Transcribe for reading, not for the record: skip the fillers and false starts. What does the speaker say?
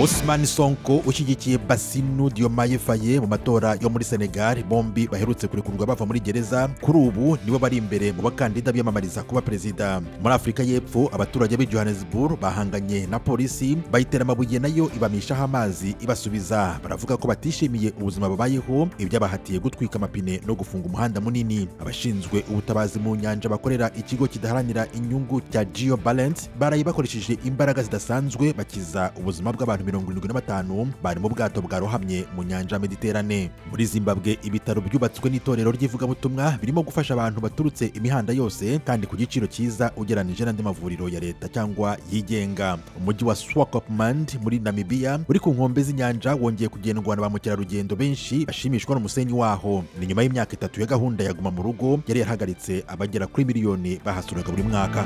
Ousmane Sonko ushyigikiye Bassirou Diomaye Faye mu matora yo muri Senegal, bombi baherutse kurekurwa bava muri gereza, kuri ubu nibo bari imbere mu bakandida biyamamariza kuba perezida. Muri Afurika y'Epfo, abaturage b'i Johannesburg bahanganye na polisi, bayitera amabuye nayo ibamishaho amazi ibasubiza. Baravuga ko batishimiye ubuzima babayeho, ibyabahatiye gutwika amapine no gufunga umuhanda munini. Abashinzwe ubutabazi mu nyanja bakorera ikigo kidaharanira inyungu cya Geo Balance baraye bakoresheje imbaraga zidasanzwe bakiza ubuzima bw'abantu 75 bari mu bwato bwarohamye mu nyanja Mediterane. Muri Zimbabwe, ibitaro byubatswe n'itorero ry'ivugabutumwa birimo gufasha abantu baturutse imihanda yose kandi ku giciro cyiza ugereranije n'andi mavuriro ya leta cyangwa yigenga. Umujyi wa Swakopmund muri Namibia uri ku nkombe z'inyanja wongeye kugendwa na ba mukerarugendo benshi bashimishwa n'umusenyi waho. Ni nyuma y'imyaka 3 ya gahunda ya Guma mu rugo yari yarahagaritse abagera kuri miliyoni bahasuraga buri mwaka.